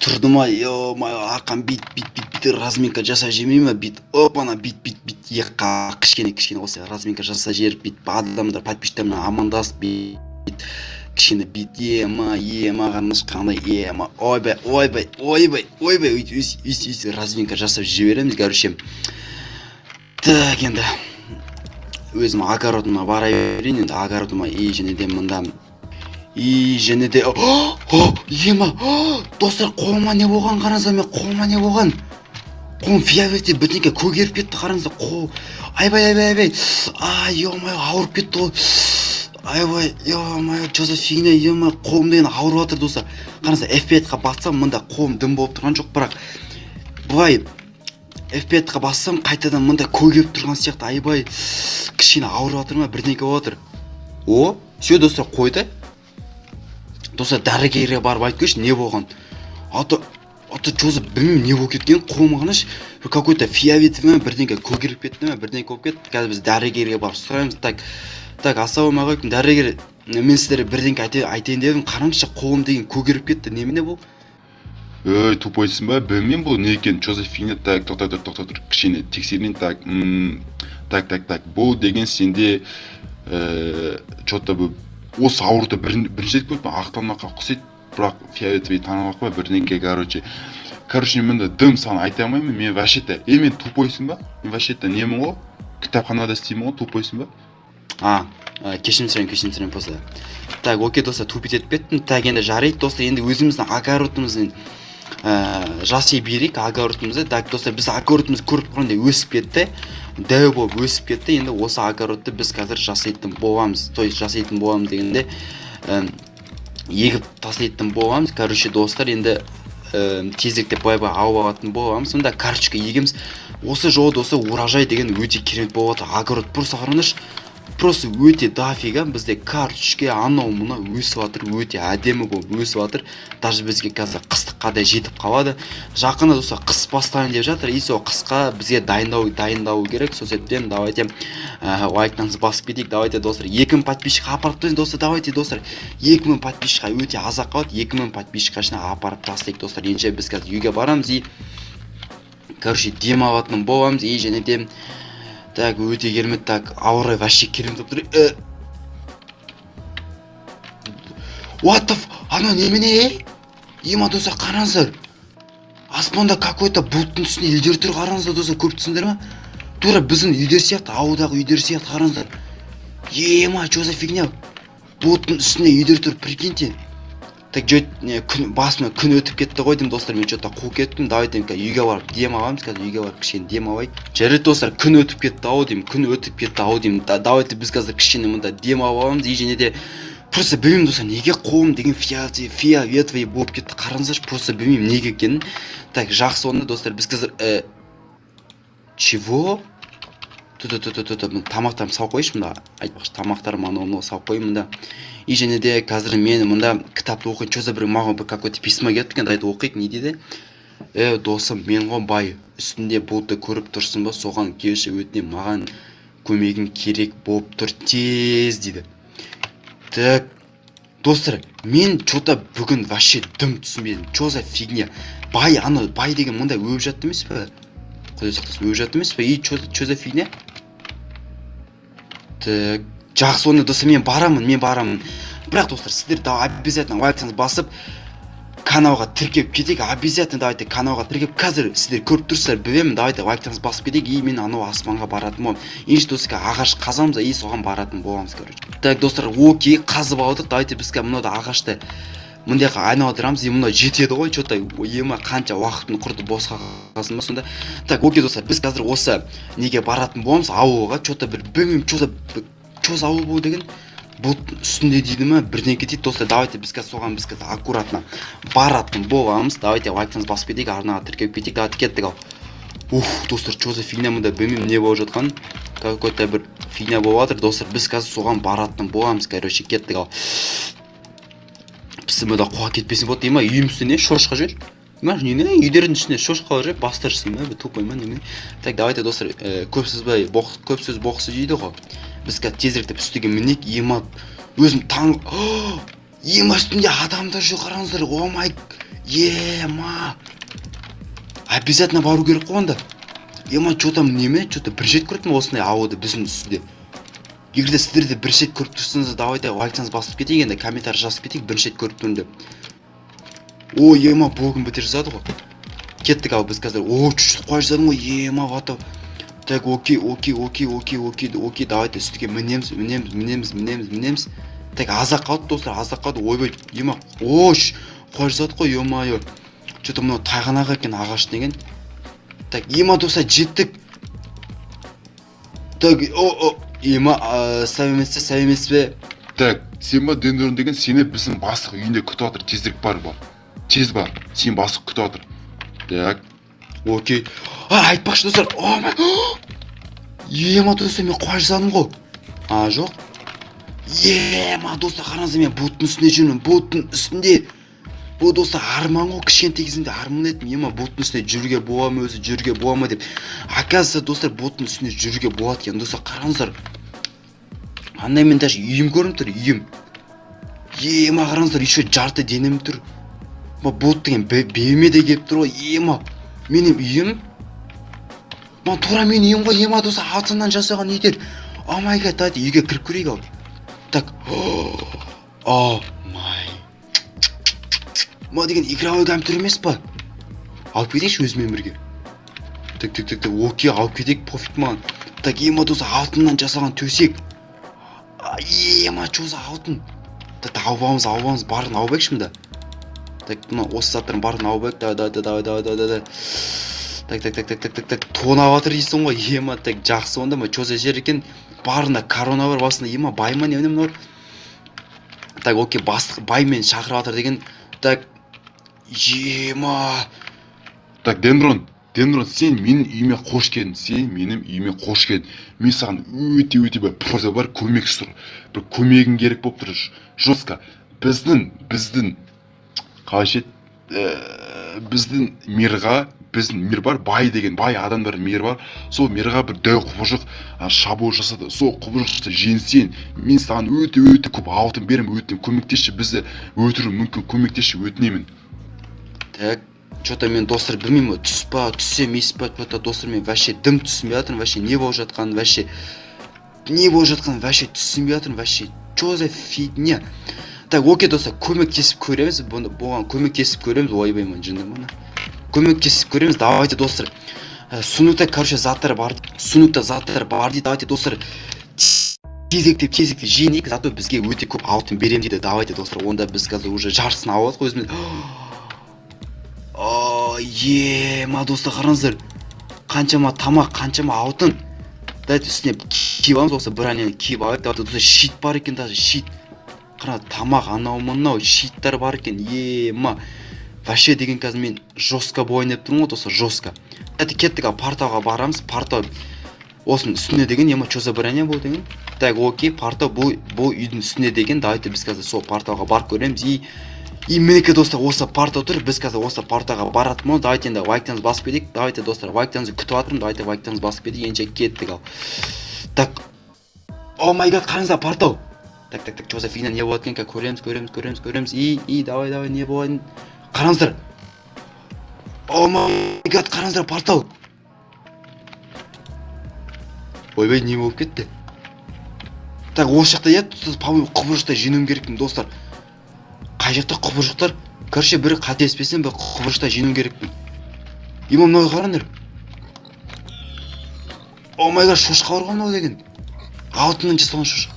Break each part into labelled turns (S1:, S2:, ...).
S1: Тұрды ма, ё-моё, арқам бит бит бит бит, разминка жасап жібермей ма, бит, опана, бит бит бит, екі кішкене кішкене осы разминка жасап жіберіп, бүйтіп адамдар, подписчиктермен амандасып, бүйтіп кішкене бит, ема ема, қараңдаршы, қандай, ема, ойбай, ойбай, ойбай, ойбай, өйтіп өйстіп өйстіп өйстіп разминка жасап жібереміз, короче. Так, енді өзім огородыма бара берейін енді, огородыма. И және де мында, и және де, о, ема, достар, қолыма не болған, қараңыздар, мен қолыма не болған? Қолым фиолетовый бірдеңке көгеріп кетті, қараңыздар, қол, айбай, айбай, айбай, ай, ё-моё, ауырып кетті ғой, айбай, ё-моё, что за фигня, ё-моё, қолым деген ауырып жатыр, достар, қараңыздар. F5-қа бассам, мында қолым дым болып тұрған жоқ, бірақ былай F5-қа бассам, қайтадан мында көгеріп тұрған сияқты, айбай, кішкене ауырып жатыр ма, бірдеңке болып жатыр. О, все, достар, қойды. Достар, дәрігерге барып айтып келші, не болған, а то что за, білмеймін, не болып кеткенін. Қолыма қарашы, бір какой-то фиолетовый ма, бірдеңке көгеріп кетті ма, бірдеңке болып кетті. Қазір біз дәрігерге барып сұраймыз. Так, так, ассалаумағалейкум, дәрігер, мен сіздерге бірдеңке айтайын дедім. Қараңызшы, қолым деген көгеріп кетті, немене бұл?
S2: Ей, тупойсың ба? Білмеймін, бұл не екенін, что за фигня. Так, тоқтай тұр, тоқтай тұр, кішкене тексерейін. Так, так, так, так, бұл деген сенде че-то бұл осы ауруды бірінші рет көрдім, ақтан аққа ұқсайды, бірақ фиолетовый танымақ па, бірдеңке. Короче, мында дым саған айта алмаймын мен вообще-то. Ей, мен тупойсың ба? Мен вообще-то немін ғой, кітапханада істеймін ғой, тупойсың ба?
S1: А, кешірім сұраймын, кешірім сұраймын просто. Так, окей, достар, тупить етіп кеттім. Так, енді жарайды, достар, енді өзіміздің огородымызды жасай берейік, огородымызды. Так, достар, біз огородымыз көріп тұрғандай өсіп кетті, дәу болып өсіп кетті. Енді осы огородты біз қазір жасайтын боламыз, то есть жасайтын боламыз дегенде, егіп тастайтын боламыз. Короче, достар, енді тезірек былай былай алып алатын боламыз. Мында карточка егеміз. Осы жолы, достар, урожай деген өте керемет болып жатыр. Огород просто, қараңдаршы, просто өте дофига бізде карточка, анау мынау өсіп жатыр, өте әдемі болып өсіп жатыр. Даже бізге қазір қыстыққа да жетіп қалады. Жақында, достар, қыс бастайын деп жатыр, и сол қысқа бізге дайындау керек. Сол себептен давайте лайктарыңызды басып кетейік. Давайте, достар, 2000 подписчикқа апарып тастайын, достар. Давайте, достар, 2000 подписчикқа өте аз ақ қалады, 2000 подписчикқа шына апарып тастайық, достар. Ендеше біз қазір үйге барамыз и, короче, демалатын боламыз. И және де, так, өте керемет. Так, ауа райы вообще керемет болып тұр. What the анау немене, ема? Достар, қараңыздар, аспанда какой-то бұлттың үстінде үйлер тұр, қараңыздар, достар, көріп тұрсыңдар ма? Тура біздің үйлер сияқты, ауылдағы үйлер сияқты, қараңыздар. Ема, что за фигня? Бұлттың үстінде үйлер тұр, прикиньте. Так, жо, не, күн басыма күн өтіп кетті ғой деймін, достар, мен че-то қуып кеттім. Давайте қазір үйге барып дем аламыз, қазір үйге барып кішкене дем алайық. Жарайды, достар, күн өтіп кетті ау деймін, күн өтіп кетті ау деймін. Давайте біз қазір кішкене мында дем алып аламыз. И және де просто білмеймін, достар, неге қолым деген фиолетовый болып кетті, қараңыздаршы, просто білмеймін неге екенін. Так, жақсы, онда, достар, біз қазір чего? Ту ту ту ту ту, тамақтарымды салып қояйыншы мында. Айтпақшы, тамақтарым, анау мынау салып қояйын мында. И және де қазір мен мында кітапты оқиын. Че за бір, маған бір какой-то письмо келіпті екен, давайте оқиық, не дейді. Е, досым, мен ғой бай, үстінде бұлтты көріп тұрсың ба, соған келші, өтінемін, маған көмегің керек болып тұр, тез, дейді. Так, достар, мен че-то бүгін вообще дым түсінбедім, че за фигня? Бай, ана бай деген мындай өліп жатты емес пе? Құдай сақтасын, өліп жатты емес пе? И че за фигня? Так, жақсы, онда, достар, мен барамын, мен барамын. Бірақ, достар, сіздер да обязательно лайктарыңызды басып, каналға тіркеліп кетейік. Обязательно давайте каналға тіркеліп, қазір сіздер көріп тұрсыздар, білемін. Давайте лайктарыңызды басып кетейік. И мен анау аспанға баратын боламын. Ендеше, достар, ағаш қазамыз и соған баратын боламыз, короче. Так, достар, окей, қазып алдық. Давайте біз қазір мынау ағашты мындай жаққа айналдырамыз, и мынау жетеді ғой. Че-то, ема, қанша уақытын құрды, босқа қалсын ба сонда? Так, окей, достар, біз қазір осы неге баратын боламыз, ауылға. Че-то бір білмеймін, че за ауыл бұл деген, бұлттың үстінде дейді ма, бірдеңке дейді. Достар, давайте біз қазір соған, біз қазір аккуратно баратын боламыз. Давайте лайктарыңызды басып кетейік, арнаға тіркеліп кетейік. Давайте, кеттік. Ал, ух, достар, че за фигня мында? Білмеймін, не болып жатқанын, какой-то бір фигня болып жатыр. Достар, біз қазір соған баратын боламыз, короче, кеттік. Ал, пісімі қуа кетпесін болады дей ма? Үйімізде үстінде шошқа жүр ма, не, не, үйлердің ішінде шошқалар жүр, бастар ма, бір тупой ма, немене? Так, давайте, достар, көп созбай, көп сөз боқсы дейді ғой. Біз қазір тезірек үстіге мінейік. Ема, өзім таң, Ема, үстінде адамдар жүр, қараңыздар. Oh my, ема, обязательно бару керек қой онда. Ема, че там, неме, че то бірінші рет көріп тұрмын осындай ауылды біздің үстінде. Егер де сіздер де бірінші рет көріп тұрсаңыздар, давайте лайктарыңызды басып кетейік, енді комментарий жазып кетейік, бірінші рет көріп тұрмын деп. О, ема, блогын бітіріп жазады ғой. Кеттік. Ал біз қазір, о, чуть чуть қоя жаздадым ғой, ема, вот. Так, окей, окей, окей, окей, окей, окей, давайте үстіге мінеміз, мінеміз, мінеміз, мінеміз, мінеміз. Так, аз ақ қалды, достар, аз ақ қалды. Ойбай, ема, ош, қоя жаздадық қой, ё-моё. Че то мынау тайғанақ екен ағаш деген. Так, ема, достар, жеттік. Так, о, о, ема, сәлеметсіз, сәлеметсіз бе?
S2: Так, сен ба, Дендрон деген? Сені біздің бастық үйінде күтіп жатыр. Тезірек бар, бар, тез бар, сен бастық күтіп жатыр. Так.
S1: Окей. А, айтпақшы, достар, о май, ема, достар, мен қоя жаздадым ғой. А, жоқ, ема, достар, қараңыздар, мен бұлттың үстінде жүрмін, бұлттың үстінде. Бұл, достар, арман ғой. Кішкентай кезімде арман еттім, ема, бұлттың үстінде жүруге бола ма өзі, жүруге бола ма деп. Оказывается, достар, бұлттың үстінде жүруге болады екен. Достар, қараңыздар, андай мен даже үйім көрініп тұр, үйім. Ема, қараңыздар, еще жарты денем тұр. Ма, бұлт деген беліме де келіп тұр ғой. Ема, менің үйім ма, тура менің үйім ғой. Ема, достар, алтыннан жасалған үйлер. Oh my God, давайте үйге кіріп көрейік. Ал, так, oh my, мынау деген игровой компьютер емес па? Алып кетейікші өзімен бірге. Так, так, так, так, окей, алып кетейік, пофиг маған. Так, ема, достар, алтыннан жасалған төсек. А, ема, че за алтын? Так, алып аламыз, алып аламыз, барын алып алайықшы мында. Так, мына осы заттардың барын алып алайық. Давай, давай, давай, давай, давай, давай. Так, так, так, так, так, так, так, тонап жатыр дейсің ғой. Ема, так, жақсы онда. Ма, че за жер екен? Барында корона бар басында. Ема, бай ма, не мыналар? Так, окей, бастық бай мені шақырып жатыр деген. Так, ема.
S2: Так, Дендрон, Дендрон, сен менің үйіме қош келдің, сен менің үйіме қош келдің. Мен саған өте өте бір просьба бар, көмек сұр, бір көмегің керек болып тұр жестко. Біздің қалайша еді, біздің мирға, біздің мир бар, бай деген, бай адамдар мир бар. Сол мирға бір дәу құбыжық шабуыл жасады. Сол құбыжықты жеңсең, мен саған өте өте көп алтын беремін. Өтінемін, көмектесші, бізді өлтіруі мүмкін, көмектесші, өтінемін.
S1: Так, че то мен, достар, білмеймін ғой, түс па, түс емес па? Че то, достар, мен вообще дым түсінбей жатырмын, вообще не болып жатқанын, вообще не болып жатқанын вообще түсінбей жатырмын, вообще че за фигня. Так, окей, достар, көмектесіп көреміз бұны, бұған көмектесіп көреміз. Ойбай, мен жынды мына, көмектесіп көреміз. Давайте, достар. Сундукта, короче, заттар бар, сундукта заттар бар дейді. Давайте, достар, тезектеп, тезектеп жейік, зато бізге өте көп алтын беремін дейді. Давайте, достар, онда біз қазір уже жартысын алып алдық өзіміз. Ема, достар, қараңыздар, қаншама тамақ, қаншама алтын. Давайте үстіне киіп аламыз, осы броняны киіп алайық. Давайте, достар, щит бар екен, даже щит. Қара, тамақ, анау мынау щиттар бар екен. Ема, вообще деген қазір мен жестко болайын деп тұрмын ғой, достар, жестко. Давайте, кеттік. Ал порталға барамыз. Портал осының үстінде деген. Ема, че за броня бұл деген? Так, окей, портал бұл үйдің үстінде деген. Давайте біз қазір сол порталға барып көреміз. И мінекей, достар, осы портал тұр. Біз қазір осы порталға баратын боламыз. Давайте енді лайктарыңызды басып кетейік. Давайте, достар, лайктарыңызды күтіп жатырмын. Давайте, лайктарыңызды басып кетейік. Ендеше кеттік. Ал, так, oh my God, қараңыздар, портал. Так, так, так, че за фигня, не болады екен? Қазір көреміз, көреміз, көреміз, көреміз. И давай, давай, не болады? Қараңыздар, oh my God, қараңыздар, портал. Ойбай, не болып кетті? Так, осы жақта, иә, по моему, құбыжықта жеңуім керекпін, достар. Қай жақта құбыжықтар? Короче, бір қателеспесем, бір құбыжықта жеңуім керекпін. Ема, мынау, қараңдар, oh my God, шошқа бар ғой мынау деген, алтыннан жасалған шошқа.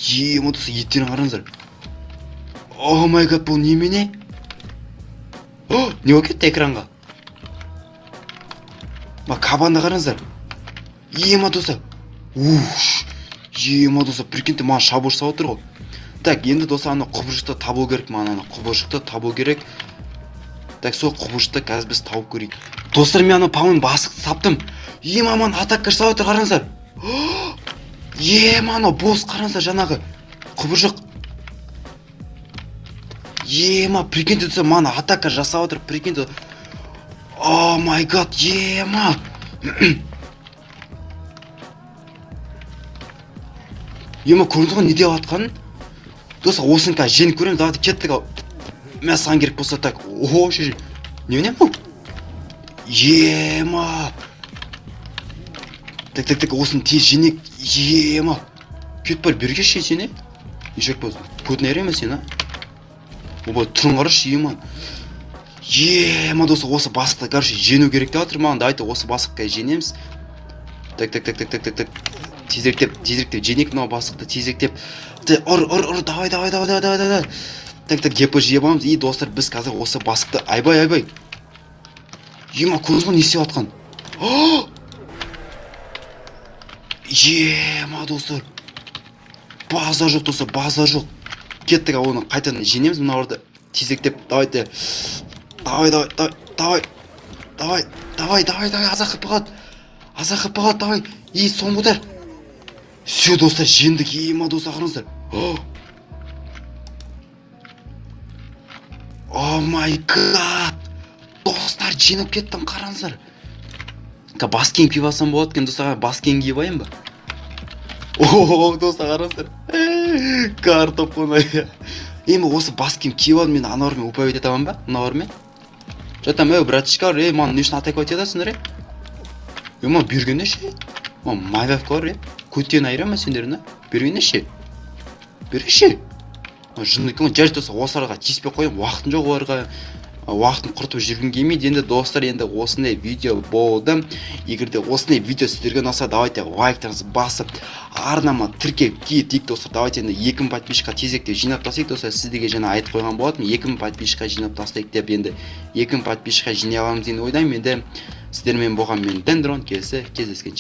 S1: Ема, достар, еттерін қараңыздар. Oh my God, бұл немене? О, не болып кетті экранға? Мына кабанды қараңыздар. Ема, достар, уш, ема, достар, прикиньте, маған шабуыл жасап отыр ғой. Так, енді, достар, ана құбыжықты табу керек маған, ана құбыжықты табу керек. Так, сол құбыжықты қазір біз тауып көрейік. Достар, мен ана, по моему, бастықты таптым. Ема, маған атака жасап отыр, қараңыздар. Ема, анау босс, қараңыздар, жаңағы құбыжық. Ема, прикиньте, достар, маған атака жасап отыр, прикиньте. Oh my God, ема. Ема, көрдіңіз ғой не деп жатқанын? Достар, осыны қазір жеңіп көреміз. Давайте, кеттік. Ал мә, саған керек болса. Так, ого, шеше, немене мынау? Ема, так, так, так, осыны тез жеңейік. Ема, кет, бар, бері келші сен. Е, ешек болсын, көтін айыра ма сен? А, оба, түрін қарашы. Ема, ема, достар, осы бастықты, короче, жеңу керек деп жатыр маған. Давайте осы бастықты жеңеміз. Так, так, так, так, так, так, так, тезіректеп, тезіректеп жеңейік мынау бастықты, тезіректеп. Ұр, ұр, ұр, давай, давай, давай, давай, давай, давай. Так, так, гп жеп аламыз. И, достар, біз қазір осы бастықты, айбай, айбай, ема, көрдіңіз ғой не істеп жатқанын? Ема, достар, базар жоқ, достар, базар жоқ. Кеттік, ал оны қайтадан жеңеміз мыналарды тезектеп. Давайте, давай, давай, давай, давай, давай, давай, давай, аз ақ хп қалады, аз ақ хп қалады. Давай, и соңғы удар. Все, достар, жеңдік. Ема, достар, қараңыздар. Oh my God, достар, жеңіп кеттім, қараңыздар. Бас киім киіп алсам болады екен, достар. Бас киім киіп алайын ба? О, достар, қараңыздар, картоп қонай. Енді осы бас киім киіп алдым. Мен аналармен управлять ете аламын ба, мыналармен? Жатам, ей, братишкалар, ей, маған не үшін атаковать етесіңдер? Ей, е, маған бергенде ше, маған малявкалар, е, көттен айыра ма сендерді? Бергенде ше, бергенше, жын екен ғой. Жарайды, достар, осыларға тиіспей ақ қояйын, уақытым жоқ, оларға уақытын құртып жүргім келмейді. Енді, достар, енді осындай видео болды. Егер де осындай видео сіздерге ұнаса, давайте, лайктарыңызды басып, арнама тіркеліп кетейік. Достар, давайте енді 2000 подписчикқа тезірек жинап тастайық. Достар, сіздерге жаңа айтып қойған болатынмын, 2000 подписчикқа жинап тастайық деп. Енді 2000 подписчикқа жинай аламыз деген ойдамын. Енді сіздермен болған мен, Дендрон. Келесі кездескенше.